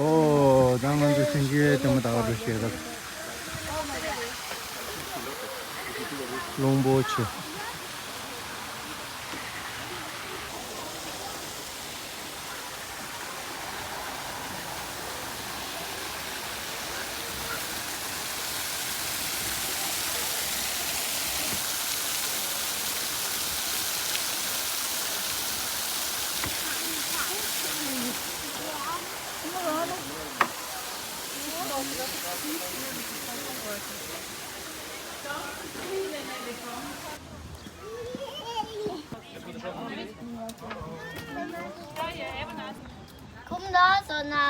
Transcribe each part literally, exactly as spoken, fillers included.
ཨོ། ད་ང་ཚོ་ཆུང་ཆུང་དེ་མོ་ད་ག་འགྲོ་ཤེས་རབ། གླང་པོ་ཆེ། Komm da, Sonne.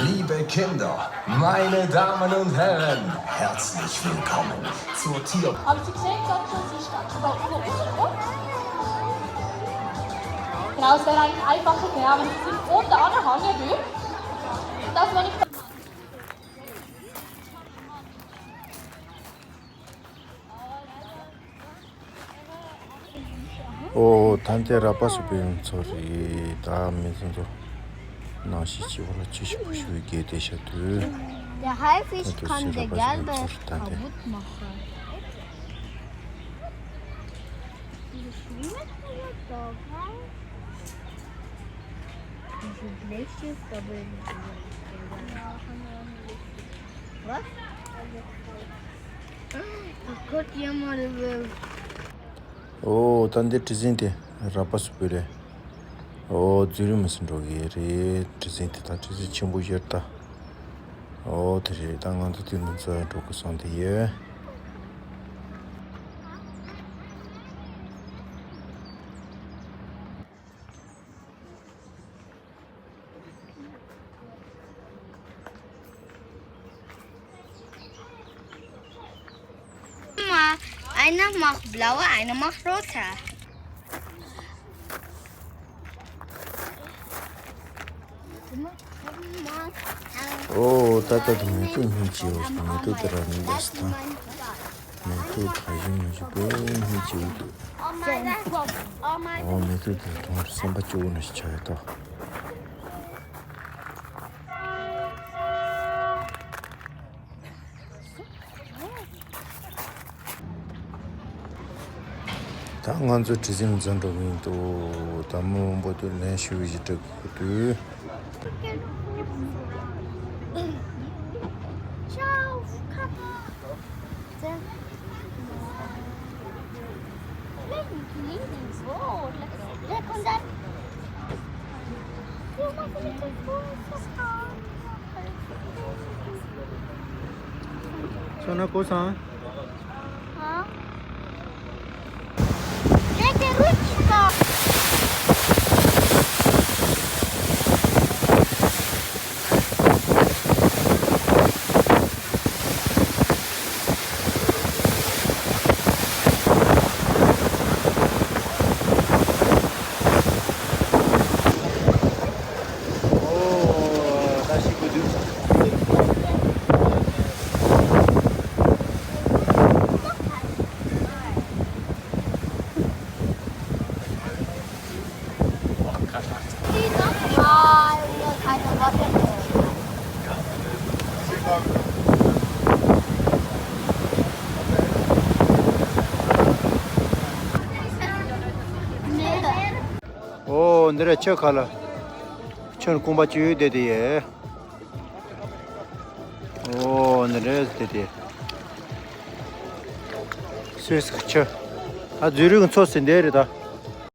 Liebe Kinder, meine Damen und Herren, herzlich willkommen zur Tier- Habe ich gesehen, ganz schön, sie stand über Uhr. Genau, es wäre eigentlich einfacher, genau, wenn sie sich unter anderem hangen würde. Und das war nicht. ཨོ། ད་ལྟའི་ར་པ་སུ་པའི་མཚོ་རེད། ད་མི་ཚོ་ཚོ་ནང་ཞིག་བྱེད་པ་ལ་ཆུ་ཞིག་པོ་ཞུ་བའི་དགོས་བསྡད་བཞག་དུས། Der Haifisch kann der Gelbe kaputt machen. Diese Schwimme kann man da rein. Diese Bleche ist aber nicht. Was? Kaputt jemand will. ཨོ། ད་འདི་གྲུ་གཟིངས་དེ་ར་པ་སུ་པའི་རེད། ཨོ། ཛུ་རི་མུ་སུ་འགྲོ་གི་རེད། གྲུ་གཟིངས་དེ་ད་གྲུ་གཟིངས་ཆེན་པོ་ཡོད་ད། ཨོ། དེ་རེད། ད་ང་ཚོ་དེ་ནས་ཚུར་འགྲོ་དགོས་སོང་དེ་ཡོད། Mama, einer macht blaue, einer macht rote. ཨོ། ད་ལྟ་དུ་མེ་ཏོག་སྙིང་རྗེ་བ་ཞིག་མེ་ཏོག་དེ་ར་ནི་འདྲ་སི་ཐང་། མེ་ཏོག་གྲགས་ཅན་མ་ཞིག་པོ་སྙིང་རྗེ་བོ་འདུག་ཨོ། མེ་ཏོག་དེ་མཐོང་སེམས་པ་སྐྱོ་བོ་ནང་ཞིག་ཆགས་ཡོད་ད། ད་ང་ཚོ་གྲུ་གཟིངས་འཛིན་འགྲོ་གི་འདུག་ད་མི་མང་པོ་དུ་ལན་ཞུ་བའི་གཞི་སྒྲིག་གི་འདུག Sona, cosa? Hã? Dai, te rugi, ca. འདི་ར་ཆུ་ཁ་ལ། ཆུ་རྐང་པ་བཅུ་ཡོད་དེ་དེ་ཡས། ཨོ་འདི་རེད་དེ་དེ། སུས་ཆུ། ཨ་འཛུལ་རིགས་ཚོ་ཟིན་དེ་རེད་ད།